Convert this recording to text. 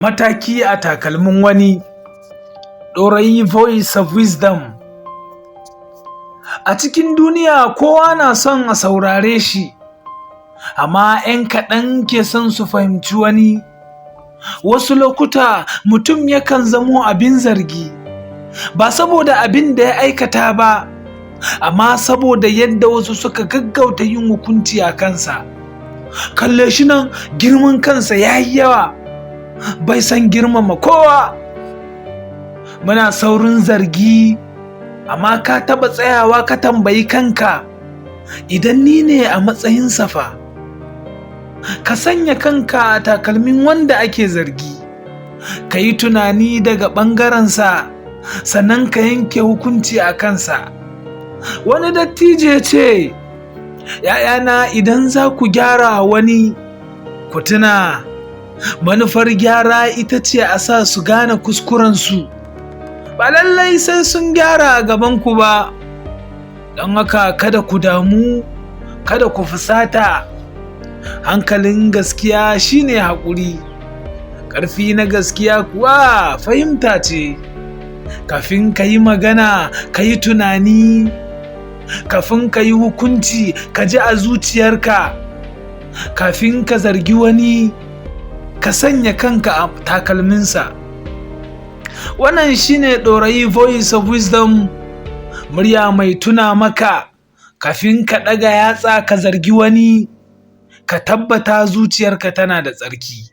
Mataki a takalmin wani. Ɗorayi Voice of Wisdom. A cikin duniya kowa na son a saurare shi, amma ‘yan kaɗan ke son su fahimci wani. Wasu lokuta mutum yakan zamo abin zargi, ba saboda abin da ya aikata ba, amma saboda yadda wasu suka gaggauta yin hukunci a kansa. Kalle shi nan, girman kansa ya yi yawa, bai son girmama kowa. Muna saurin zargi, amma ka taɓa tsayawa ka tambayi kanka, idan ni ne a matsayinsa fa? Ka sanya kanka a takalmin wanda ake zargi, ka yi tunani daga ɓangarensa, sannan ka yanke hukunci a kansa. Wani dattijo ya ce, ‘Ya'yana, idan za ku gyara wani, ku tuna, manufar gyara ita ce a sa su gane kuskurensu, ba lallai sai sun gyara a gabanku ba. Don haka kada ku damu, kada ku fusata. Hankalin gaskiya shine haƙuri, ƙarfi na gaskiya kuwa fahimta ce. Kafin ka yi magana, ka yi tunani. Kafin ka yi hukunci, ka ji a zuciyarka. Kafin ka zargi wani, ka sanya kanka a takalminsa. Wannan shine Ɗorayi Voice of Wisdom, murya mai tuna maka, kafin ka ɗaga yatsa ka zargi wani, ka tabbata zuciyarka tana da tsarki.